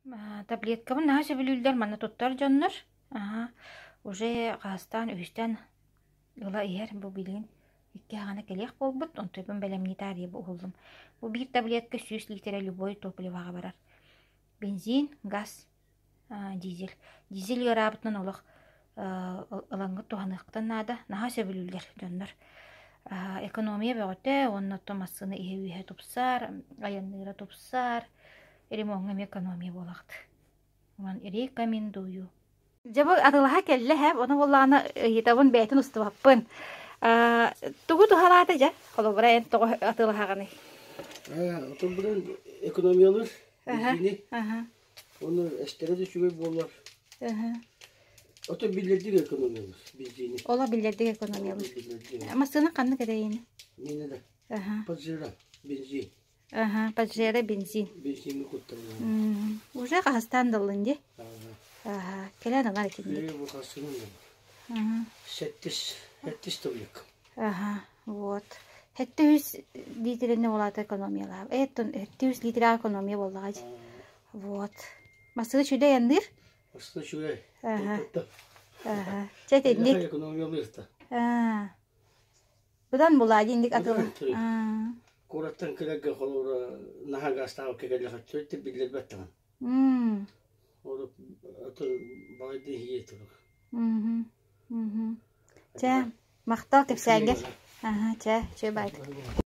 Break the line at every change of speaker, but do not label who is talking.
Таблеткабын наһаа сөбүлүүллэр манна туттар дьоннор. Аһа, уже хаһыстаан үһүстээн ыла иһэр бу билигин икки аҕана кэлиэх буолбут, онтуйбун бэлэмнии таарыйа уһуллум. Бу биир таблетка 100 литрэ любой топливоҕа барар. Бензин, газ, дизель. Дизель ыараабытынан олох ылаҥҥыт туһаныаххытын наада. Наһаа сөбүлүүллэр дьоннор. Экономия бөҕөтө уонна оттон массыына иһэ-үөһэ тупсар, айанныыра тупсар. Ремоҥҥа эмиэ экономия буолаҕыт. Онон рекомендую. Дьэ бу атылаһа кэллэ һээп, ону буоллаҕына ыйытабын бэйэтин устубаппын. Тугу туһалаата дьэ? Холобура эн тоҕо атыылаһаҕыный?
Отон билэн экономиялыыр бензини. Уонна эстэрэ да үчүгэй буолар. Ото биллэрдик экономиялыыр бензини.
Ола биллэрдик экономиялыыр. Массыына ханнык эрэйини?
Миэнэ да. Паджеро бензин.
Аха, Паджеро бензин.
Бензиҥҥэ кутталлаах.
Уже хаһыстаан да ыллын дии. Аха, кэлэн ылар итинник.
Бу хасыгын Сэттис, сэттис төгүлүк.
Аха, вот. 700 литрини улаата экономиялаах. Эттон 700 литрэ экономия буоллаҕа дии. Вот. Массыына үчүгэй айанныыр?
Массыына үчүгэй.
Аха. Аха. Чэ итинник.
Экономиялыыр да.
Аа. Быдан булаа диинник атылы.
Куораттан кэлэргэ холобура наһаа гаастаабакка кэллэхэ биллэрбэт даҕаны. Атын балайда иһийэ турар.
Чэ, махтал кэпсээҥҥэр. Аха, чэ, үчүгэй баайдык.